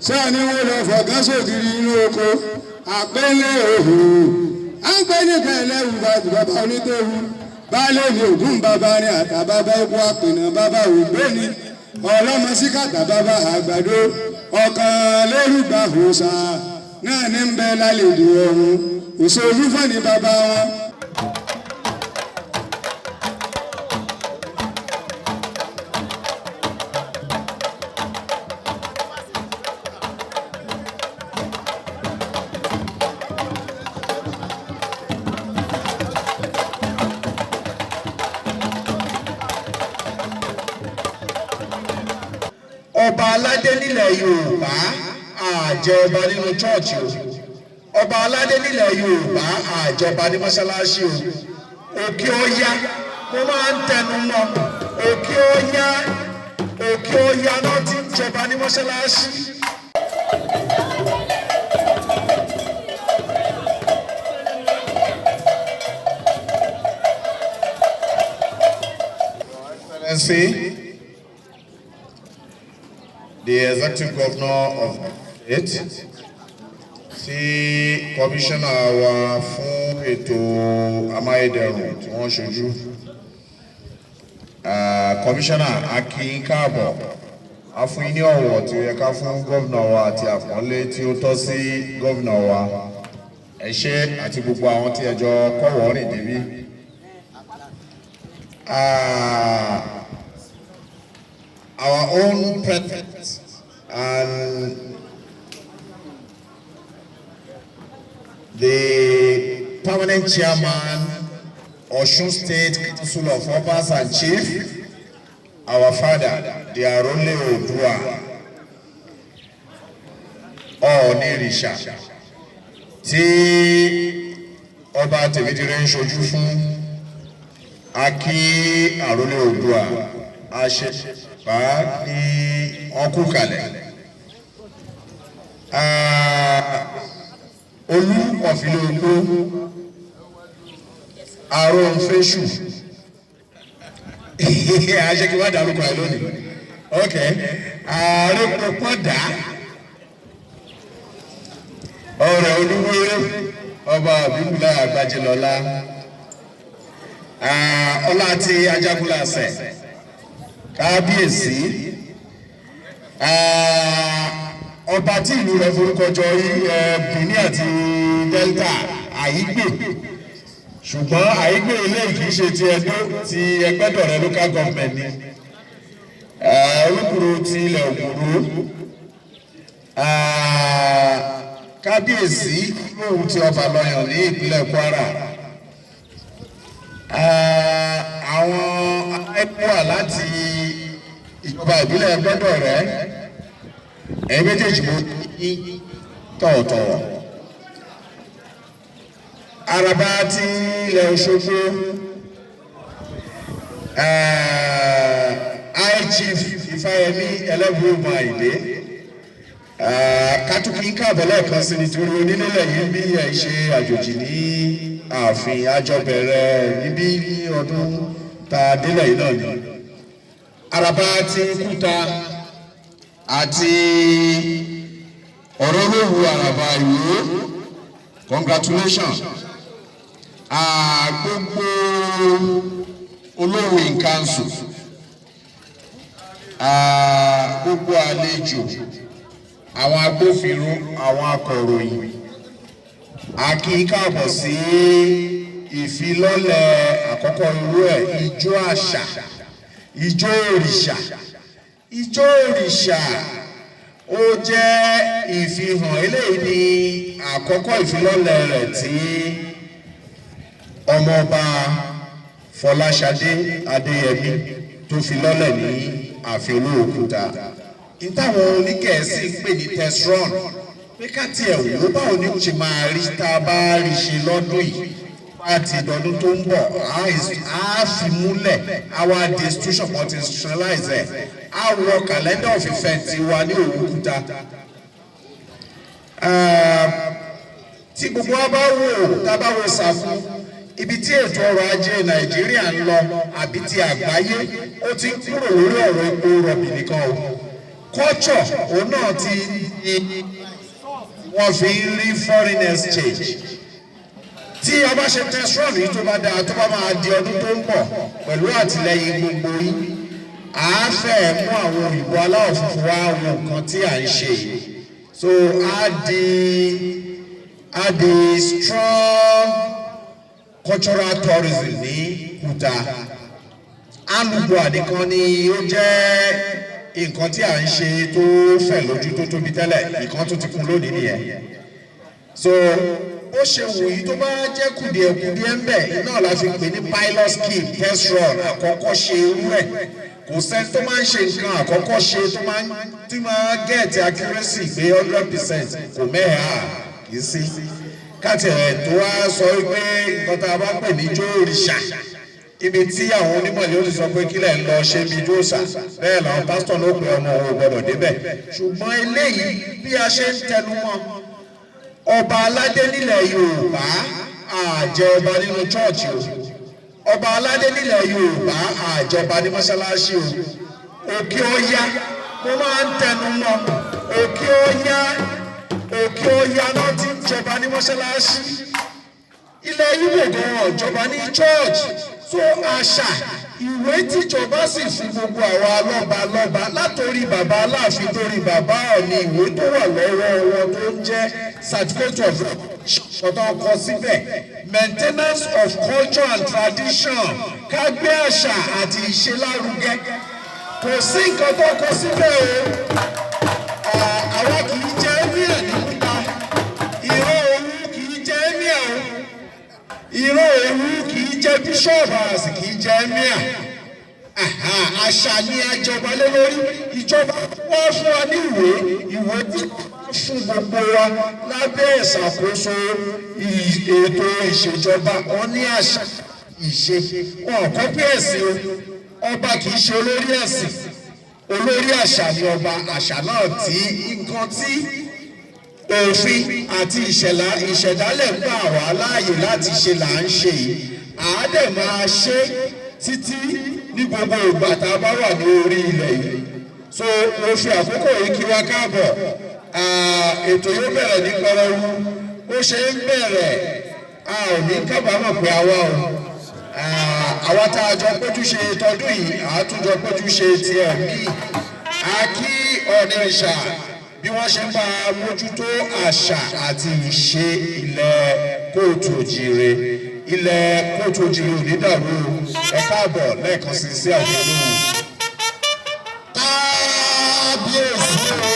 Sẹ́ni wọ́n lọ fọ̀gán sókiri inú oko àpẹẹlẹ òhù. À ń pẹ́ ní kẹlẹ́ wù bàbá onítẹ̀wù. Baálé mi ògún bàbá ní àtàbàbà epo àpènà bàbá ògbóni. Ọlọ́mọ síkàtà bàbá àgbàdo. Ọ̀kan lórúgbà òòṣà náà ní ń bẹ lálejò ọ̀run. Òṣèlú fún ni bàbá wọn. Ọba aládé nílẹ̀ Yorùbá, àjẹ ọba nínú chọ́ọ̀chì o. Ọba aládé nílẹ̀ Yorùbá, àjọba ní mọ́ṣáláṣí o. Òkè Ọya, mo máa ń tẹnu mọ́, Òkè Ọya, Òkè Ọya náà ti ń jọba ní mọ́ṣáláṣí. Excellency, the Executive Governor of the state, tí Commissioner wa fún ètò amáyédẹrùn tí wọ́n ṣojú. Commissioner, a kí yín káàbọ̀, a fún yín ní ọ̀wọ̀ tí ó yẹ ká fún gómìnà wa àti àpọ́nlé tí ó tọ́ sí gómìnà wa. Ẹ ṣé, àti gbogbo àwọn tí ẹ jọ kọ́wọ̀ọ́ rìn débí. Our own president and the permanent chairman, Osun State Council of Obas and Chief, our father, the Arole Oòduà, Ọọ̀nirìṣà, tí ọba Tèmídire ń ṣojú fún, a kí Àrólé Oòduà, a ṣe bá ní ọkù kalẹ̀. Olú ọ̀fìlẹ̀ Ogbó, Àrùn Fésù, àṣẹ kí wọ́n dárúkọ ẹ lónìí. Ok, ààrẹ pọpọ́dà ọ̀rẹ́ olúwéré, ọba àbíkúlá àgbàjẹlọ́lá, ọlá àti ajagunlàsẹ̀, kábíyèsí, ọba tí ìlú rẹ̀ forúkọ jọ Benin àti Delta, Àyígbè, ṣùgbọ́n Àyígbè ilé kìí ṣe ti Ẹdó, ti Ẹgbẹ́dọ̀rẹ́ Local Government ni. Olùkùrù ti ilẹ̀ Òkúrú, kábíyèsí lóhun ti ọba lọ́yàn ní ìpínlẹ̀ Kwara, àwọn akẹ́kọ̀ọ́ láti ìjọba ìbílẹ̀ Ẹgbẹ́dọ̀rẹ́, ẹ̀yin méjèèjì, mo ní tọ̀wọ̀tọ̀wọ̀. Araba ti ilẹ̀ Òṣogbo, High Chief Ifáyẹmí Ẹlẹ́bùrúmọ̀ Àyìndé, kátùkì káàbọ̀ lẹ́ẹ̀kan sí, nítorí onílẹ̀ yìí bí ẹ̀ ṣe àjòjì ní ààfin, àjọbẹ̀rẹ̀ níbí ní ọdún tá a délẹ̀ yìí náà ni. Araba ti Kúta àti ọ̀rọ̀ olówó Araba Ìwó, congratulations. Gbogbo olówó in council, gbogbo àlejò, àwọn agbófinró, àwọn akọ̀ròyìn, a kí yín káàbọ̀ sí ìfilọ́lẹ̀ àkọ́kọ́ irú ẹ̀, ijó àṣà, ijó òrìṣà. Ijó òrìṣà, ó jẹ́ ìfihàn. Eléyìí ní àkọ́kọ́ ìfilọ́lẹ̀ rẹ̀ tí ọmọọba Fọláṣadé Adéyẹmí tó fi lọ́lẹ̀ ní ààfin Olóòkúta, ìtàwọn onígẹ̀ẹ́sì ń pè ní test run, pé ká tiẹ̀ wò ó, báwo ni ó ṣe máa rí tá a bá rí ṣe lọ́dún yìí, bá ti dọdún tó ń bọ̀, á fi múlẹ̀, á wá di institution kan ti institutionalize ẹ̀, á wọ calendar of event wa ní Òwúkúta. Tí gbogbo wa bá wò, tá a bá wo sàfún ibi tí ètò ọrọ̀ ajé Nàìjíríà ń lọ àbí ti àgbáyé, ó ti ń kúrò lórí ọ̀rọ̀ epo rọ̀bì nìkan o. Culture òun náà ti ní wọ́n fi ń rí foreign exchange. Tí a bá ṣe test run yìí, tó bá dáa, tó bá máa di ọdún tó ń bọ̀, pẹ̀lú àtìlẹyìn gbogbo yín, à á fẹ́ mú àwọn òyìnbó aláwọ̀ funfun wá wo nǹkan tí à ń ṣe yìí. So á di strong cultural tourism ní Kúta. Alùpùpù àdìkan ni ó jẹ́ nǹkan tí à ń ṣe tó fẹ̀ lójú, tó tóbi tẹ́lẹ̀. Ìkan tó ti kún lónìí nìyẹn. So ó ṣe wù yí, tó bá jẹ́ kùdìẹ̀kùdìẹ̀ ń bẹ̀ iná la fi pè ní pilot scheme, test run, àkọ́kọ́ ṣe irú ẹ̀. Kò sẹ́ni tó máa ń ṣe nǹkan àkọ́kọ́ ṣe tó máa ń tí máa get accuracy pé 100%. Kò mẹ́hà kì í sí káàtì ẹ̀ tó wá sọ pé nǹkan tá a bá pè ní jó òrìṣà, ibi tí àwọn onímọ̀lẹ́ ó ti sọ pé kílẹ̀ ń lọ ṣe bí jó òòṣà, bẹ́ẹ̀ làwọn pásítọ̀ ló pe ọmọ òun ò gbọ́dọ̀ débẹ̀. Ṣùgbọ́n eléyìí, bí a ṣe ń tẹnu mọ́, ọba aládé nílẹ̀ Yorùbá, àjẹ ọba nínú church o. Ọba aládé nílẹ̀ Yorùbá, àjọba ní mọ́ṣáláṣí o. Òkè Ọya, mo máa ń tẹnu mọ́, Òkè Ọya, Òkè Ọya náà ti ń jọba ní mọ́ṣáláṣí. Ilẹ̀ Ìgbò gan ọ̀jọba ní church. So àṣà, ìwé tíjọba sì fún gbogbo àwa lọ́ba lọ́ba, látòrí bàbá Aláàfin torí bàbá Ọ̀ọ̀ni, ìwé tó wà lọ́wọ́ wọn tó ń jẹ́ certificate of ọ̀tọ̀ kọ síbẹ̀, maintenance of culture and tradition, ká gbé àṣà àti ìṣe lárugẹ. Kò sí nǹkan tó kọ síbẹ̀ o. Àwa kì í jẹ́ emir ní Kúta. Ìran Òwu kì í jẹ́ emir o. Ìran Òwu kì í jẹ́ bíṣọ̀bù, àsì kì í jẹ́ emir. Àṣà ni àjọba lé lórí. Ìjọba wọ́n fún wa ní ìwé, ìwé tí wọ́n fún gbogbo wa lábẹ́ ìṣàkóso ètò ìṣèjọba, wọn ní àṣà ìṣe. Wọn kọ́ pé ẹ̀sìn o. Ọba kì í ṣe olórí ẹ̀sìn, olórí àṣà ni ọba. Àṣà náà tí nǹkan tí òfin àti ìṣẹ̀dálẹ̀ gbà wá láàyè láti ṣe là ń ṣe yìí. Àádẹ́ máa ṣe títí ní gbogbo ìgbà tá a bá wà ní orí ilẹ̀ yìí. So mo fi àkókò yìí kí wa káàbọ̀. Ètò yóò bẹ̀rẹ̀ ní pẹrẹwu. Bó ṣe ń bẹ̀rẹ̀, a ò ní kábàámọ̀ pé àwa o, àwa tá a jọ péjú ṣe tọdún yìí, àtúnjọ péjú ṣe tiẹ̀ míì. A kí Ọ̀nìrìṣà bí wọ́n ṣe ń bá a mójútó àṣà àti ìṣe ilẹ̀ káàárọ̀ oòjíire. Ilẹ̀ káàárọ̀ oòjíire ò ní dàrú o. Ẹ káàbọ̀ lẹ́ẹ̀kan sí sí àwọn olóhùn. Kábíyèsí o.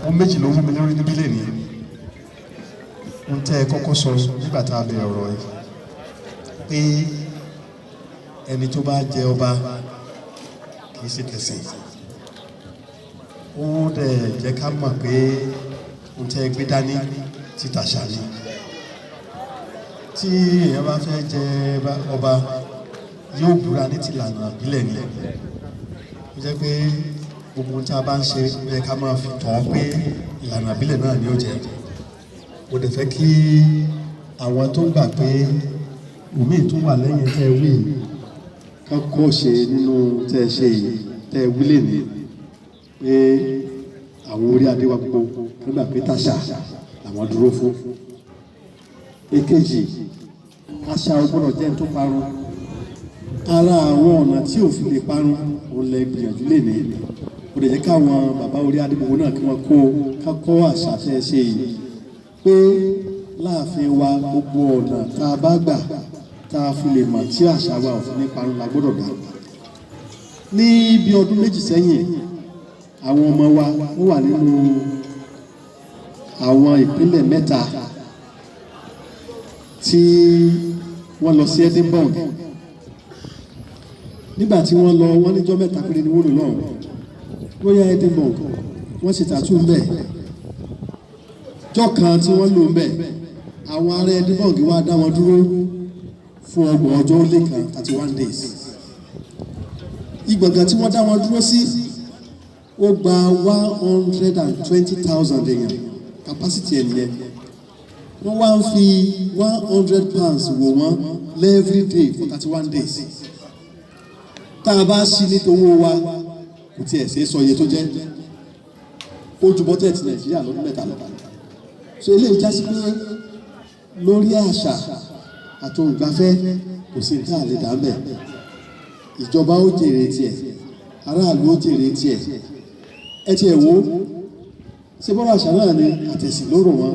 Ohun méjì ló wú mi lórí níbí lè ní. Ohun tẹ́ ẹ kọ́kọ́ sọ nígbà tá a bẹ̀rẹ̀ ọ̀rọ̀ yìí pé ẹni tó bá jẹ ọba kì í ṣe tẹ̀sìn, ó dẹ̀ jẹ́ ká mọ̀ pé ohun tẹ́ ẹ gbé dání ti tàṣà ni. Tí èèyàn bá fẹ́ jẹ ọba, yóò búra ní tìlànà ìbílẹ̀ ni. Ó jẹ́ pé Gbogbo ohun tí a bá ń ṣe, ó yẹ ká máa fi tàn án pé ìlànà ìbílẹ̀ náà ni ó jẹ́. Mo dẹ̀ fẹ́ kí àwọn tó gbà pé omi tún wà lẹ́yìn tẹ́ ẹ wí kán kọ́ ṣe nínú tẹ́ ẹ ṣe yìí, tẹ́ ẹ wí lè ní pé àwọn orí adé wa gbogbo nígbà pé tàṣà làwọn dúró fún. Èkejì, àṣà ò gbọ́dọ̀ jẹ́ tó parun. Ara àwọn ọ̀nà tí òfin lè parun, òun lè gbìyànjú lè ní. Ó lè jẹ́ káwọn bàbá orí adé gbogbo náà kí wọ́n kó ká kọ́ àṣà tẹ́ ẹ ṣe yìí, pé láàfin wa, gbogbo ọ̀nà tá a bá gbà tá a fi lè mọ̀ tí àṣà wa ò fi ní parun la gbọ́dọ̀ gbà. Ní bí ọdún 2 sẹ́yìn, àwọn ọmọ wa, wọ́n wà nínú àwọn ìpínlẹ̀ 3 tí wọ́n lọ sí Edinburgh. Nígbà tí wọ́n lọ, wọ́n níjọ́ 3 péré ni wọ́n lò lọ́hùn. Royal Edinburgh, wọ́n ṣe tattoo ńbẹ̀. Jọ́ kan tí wọ́n lò ńbẹ̀, àwọn ará Edinburgh wá dá wọn dúró fún 31 ọjọ́, 31 days. Ìgbọ̀ngàn tí wọ́n dá wọn dúró sí, ó gba 120,000 èèyàn, capacity ẹ̀ nìyẹn. Wọ́n wá ń fi £100 wò wọ́n every day for 31 days. Tá a bá ṣí ní towó wa, kò tiẹ̀ ṣe é sọ iye tó jẹ́. Ó ju bọ́jẹ̀tì Nàìjíríà lọ́dún 3 lọ. So eléyìí já sí pé lórí àṣà àti ohun ìgbafẹ́, kò sí ní tá a lè dá mbẹ̀. Ìjọba ó jèrè tiẹ̀, aráàlú ó jèrè tiẹ̀. Ẹ tiẹ̀ wò ó ṣé bọ́lá àṣà náà ni àtẹ̀sìn lóró wọn.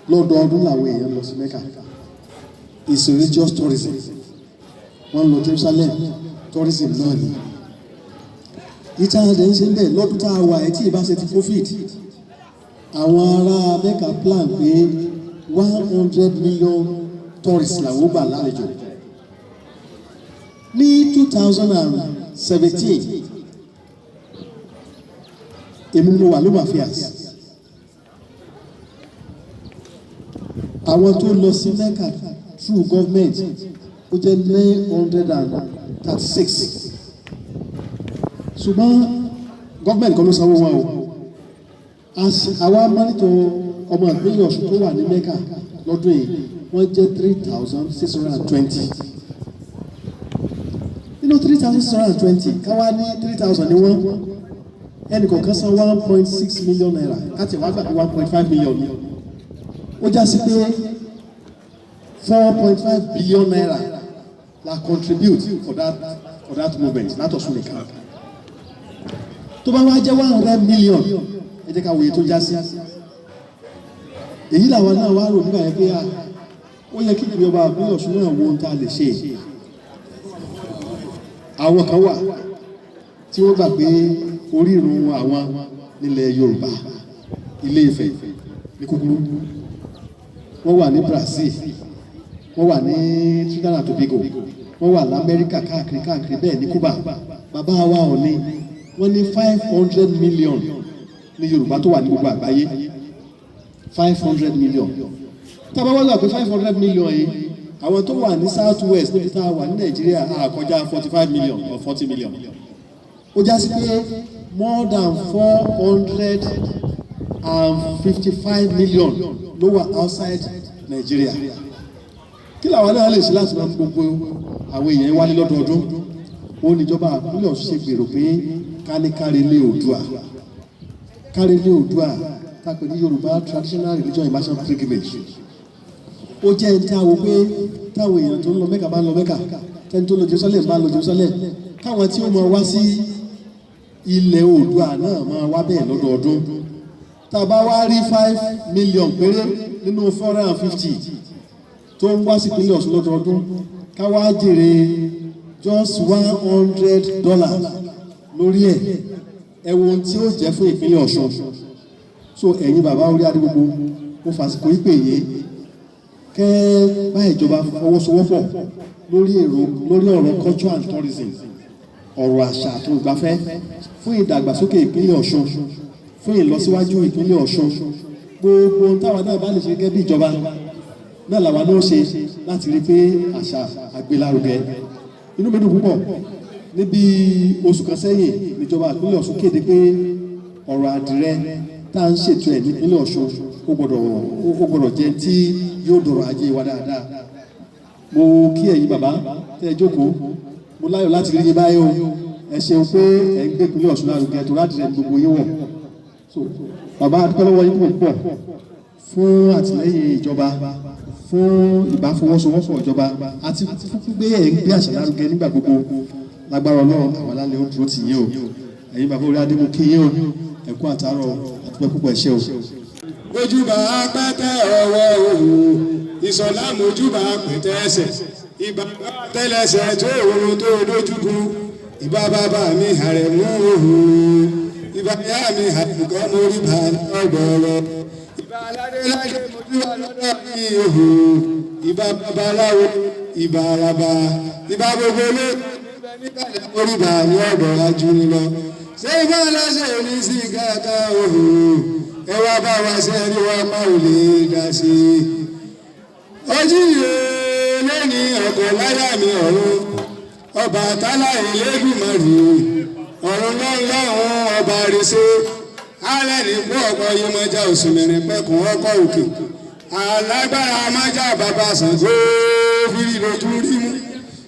Lọ́dọọdún làwọn èèyàn lọ sí Mecca. It's religious tourism. Wọ́n lọ Jerusalem, tourism náà ni. Ìta àdé ń ṣe ń bẹ̀ lọ́dún tá a wà ẹ̀ tí ìbá ṣe ti COVID, àwọn ará Mecca plan pé 100 million tourists làwọn gbà lálejò ní 2017. Èmi ni mo wà lóba affairs. Àwọn tó lọ sí Mecca through government, ó jẹ́ 936, ṣùgbọ́n government kan ló sanwó wọn o. Àwa monitor ọmọ ìpínlẹ̀ Ọ̀ṣun tó wà ní Mecca lọ́dún yìí, wọ́n jẹ́ 3,620. Nínú 3,620, káwá ní 3,000 ní wọ́n, ẹnì kọ̀ọ̀kan san ₦1.6 million, láti wá gbà pé 1.5 million ni, ó já sí pé ₦4.5 billion la contribute for that movement látọ̀sùn nìkan. Tó bá wá jẹ́ 100 million, ẹ jẹ́ ká wòye tó já sí. Èyí làwọn náà wá rò nígbà yẹn pé ó yẹ kí ìjọba ìpínlẹ̀ Ọ̀ṣun náà wo ohun tá a lè ṣe. Àwọn kan wà tí wọ́n gbà pé orírun àwọn nílẹ̀ Yorùbá, Ilé Ifẹ̀ ní kúkúrú. Wọ́n wà ní Brazil, wọ́n wà ní Trinidad and Tobago, wọ́n wà lamẹ́ríkà, káàkiri káàkiri bẹ́ẹ̀, ní Cuba. Bàbá wa ò ní, wọ́n ní 500 million ní Yorùbá tó wà ní gbogbo àgbáyé. 500 million. Tá a bá wá gbà pé 500 million yìí, àwọn tó wà ní South West, níbi tá a wà ní Nàìjíríà, á kọjá 45 million or 40 million. Ó já sí pé more than 455 million ló wà outside Nigeria. Kí làwọn náà lè ṣe láti máa gbogbo àwọn èèyàn wálé lọ́dọọdún? Ó níjọba ìpínlẹ̀ Ọ̀ṣun ṣe gbèrò pé ká ní Kárelé Oòduà. Kárelé Oòduà tá a pè ní Yorùbá Traditional Religion Immersion Pilgrimage, ó jẹ́ ẹni tí a wò pé táwọn èèyàn tó ń lọ Mẹ́kà bá ń lọ Mẹ́kà, tẹ́ni tó ń lọ Jerusalem bá ń lọ Jerusalem, káwọn tí ó máa wá sí ilẹ̀ Oòduà náà máa wá bẹ́ẹ̀ lọ́dọọdún. Tá a bá wá rí 5 million péré nínú 450 tó ń wá sí ìpínlẹ̀ Ọ̀ṣun lọ́dọọdún, ká wá jèrè just $100 lórí ẹ̀, ẹ wo ohun tí ó jẹ́ fún ìpínlẹ̀ Ọ̀ṣun. So ẹ̀yin bàbá orí adé gbogbo, mo fàsìkò ìpè yìí kẹ́ bá ìjọba fọwọ́sowọ́pọ̀ lórí èrò, lórí ọ̀rọ̀ culture and tourism, ọ̀rọ̀ àṣà àti ìgbafẹ́, fún ìdàgbàsókè ìpínlẹ̀ Ọ̀ṣun, fún ìlọsíwájú ìpínlẹ̀ Ọ̀ṣun. Gbogbo ohun táwa náà bá lè ṣe gẹ́gẹ́ bí ìjọba náà làwa náà ṣe láti rí i pé àṣà àgbélárugẹ. Inú mi dùn púpọ̀. Níbi oṣù kan sẹ́yìn, níjọba ìpínlẹ̀ Ọ̀ṣun kéde pé ọ̀rọ̀ àdìrẹ tá à ń ṣètò ẹ̀ nípínlẹ̀ Ọ̀ṣun ó gbọ́dọ̀ jẹ́ tí yóò dọ̀rọ̀ ajé wa dáadáa. Mo kí ẹ̀yin bàbá tẹ́ ẹ jókòó. Mo láyọ̀ láti rí yín báyìí o. Ẹ ṣeun pé ẹ ń gbé ìpínlẹ̀ Ọ̀ṣun lárugẹ, tó ládìrẹ ní gbogbo yín wọ̀. So bàbá, a dúpẹ́ lọ́wọ́ yín púpọ̀ fún àtìlẹ́yìn ìjọba, fún ìbáfọwọ́sowọ́pọ̀ ìjọba, àti fún gbé ẹ̀ ń gbé àṣà lárugẹ nígbà gbogbo. Lágbára Ọlọ́run, àwọn alálẹ̀ ó dúró tì yín o. Ẹ̀yin bàbá orí adé, mo kí yín o. Ẹ kú àtàárọ̀, àtúpẹ́ púpọ̀, ẹ ṣé o. Ojúbà pẹ́tẹ́ ọwọ́ òhù ìsọ̀lá, mojúbà pẹ́tẹ́ ẹsẹ̀, ìbà tẹ́lẹsẹ̀ tó òun tó lójúgun, ìbà bàbá mi àrẹ̀mú òhù, ìbà ìyá mi àbùkọ́, mórí bà ọgbọ̀rọ̀, ìbà aládé ládé, mojúbà lọ́dọ̀ mi òhù, ìbà babaláwo, ìbà araba, ìbà gbogbo olóògbé nígbàdàn, mórí bà ní ọgbọ̀rọ̀ ajúni lọ. Ṣé ìbá aláṣẹ òní sí kàkà òhù? Ẹ wá bá wa ṣe ẹni wa má ò lè dá sí i. Ojú ìrè lẹ́ni ọkọ̀ láyà mi ọ̀run, ọba tálá Elédùmarè ọ̀run lọ́hùn, ọba rèṣe alẹ́ ní kú ọkọ̀ Yemọja, òsùnmẹ̀rẹ̀ pẹ̀kun ọkọ̀ òkè, alágbára májà, bàbá Ṣàngó fìrí lójú rí mú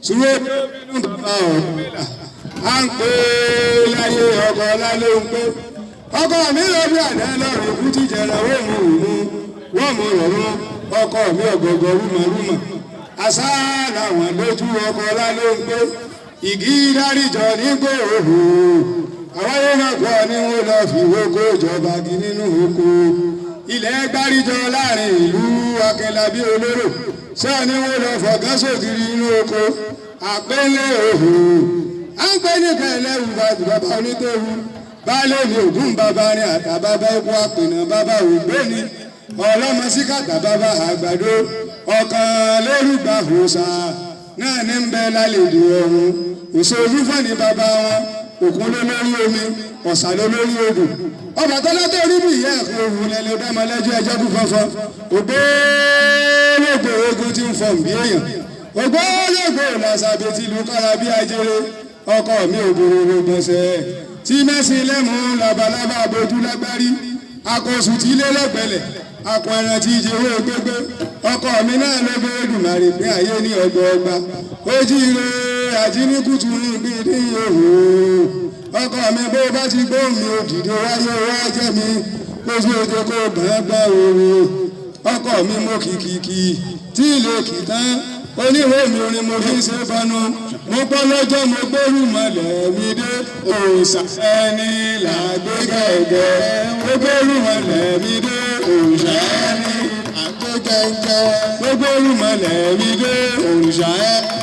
sùúrù bínú bàbá ọ̀rọ̀ à ń pè é láyé ọkọ̀ lálẹ́ ń pé ọkọ mi lọ bí àdá lọ́rùn kú ti jẹrẹ wọ́n mú òun wọ́n mú rọ̀rùn. Ọkọ mi ọ̀gọ̀gọ̀ rúmọ̀rúmọ̀ àṣà làwọn lójú ọkọ lálẹ́ ń pé ìgì dáríjọ nígbò òhù àwọn yóò máa gbọ́ ni wọ́n lọ fi wógó ìjọba gi nínú oko ilẹ̀ gbáríjọ láàrin ìlú Akínlábí olóró ṣé ni wọ́n lọ fọ̀gán sókiri inú oko àpẹẹlẹ òhù à ń pẹ́ ní kẹlẹ́ wù bàbá onítẹ̀wù baálé mi ògún bàbá ní àtàbàbà ikú àpènà bàbá ògbéni ọlọ́mọ síkàtà bàbá àgbàdo ọ̀kan lórúgbà òòṣà náà ní ń bẹ lálejò ọ̀run. Òṣèlú fani bàbá wọn, òkun ló lórí omi, ọ̀sà ló lórí odò. Ọbàtálá tó rí bí ìyá ẹ̀kọ́ òhun lẹ́lẹ́ dámọ́lẹ́jọ́ ẹjọ́ kú fọ́fọ́. Ògbólógbò ogun tí ń fọ̀ bí èèyàn, ògbólógbò làṣàbí tìlú kára bí ajere. Ọkọ mi òbòrò gbọ̀nsẹ̀ tí mẹ́sìn lẹ́mú labalábá abojú lágbárí, akọ̀sùn tí lé lẹ́gbẹ̀lẹ̀, akọ ẹran tí jẹ́wọ́ gbégbé. Ọkọ mi náà ló gbé Èdùmàrè pín ayé ní ọgbọọgba. Ojíire àjíníkùtù ní gbìndín òhò. Ọkọ mi, bó bá ti gbóhùn mi, òdìdó wáyé wá jẹ́ mi kó sí ojú kó gbọ̀ngbọ̀n òru. Ọkọ mi, mo kìkìkì tí ilé kì tán oníwèé mi, orin mo fi ń ṣe bọnu. Mo pọ́ lọ́jọ́ mo gbóru mọ́lẹ̀ mi dé òòṣà ẹni làgbé gẹ́gẹ́. Mo gbóru mọ́lẹ̀ mi dé òòṣà ẹni làgbé gẹ́gẹ́. Mo gbóru mọ́lẹ̀ mi dé òòṣà ẹni.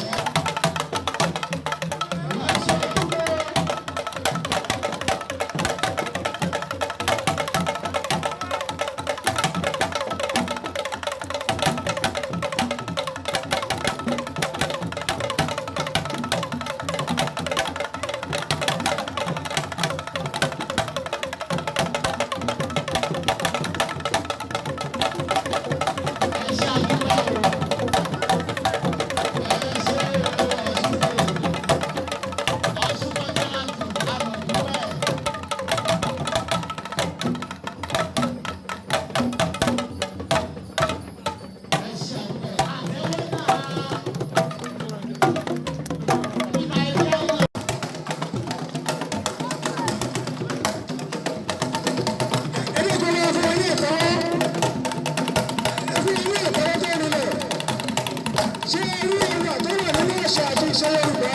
Ṣé irú ọ̀rọ̀ tó wà nínú àṣà àti ìṣe Yorùbá?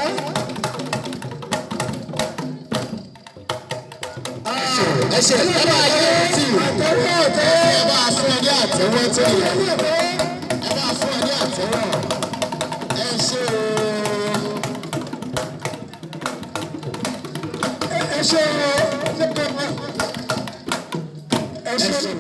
Ẹ ṣe, ẹ bá yẹ tí Àtẹwọ́, àtẹwọ́. Ẹ bá fún ẹ ní àtẹ́wọ́ tó yẹ. Ẹ bá fún ẹ ní àtẹ́wọ́. Ẹ ṣe o. Ẹ ṣe o. Ẹ ṣe o.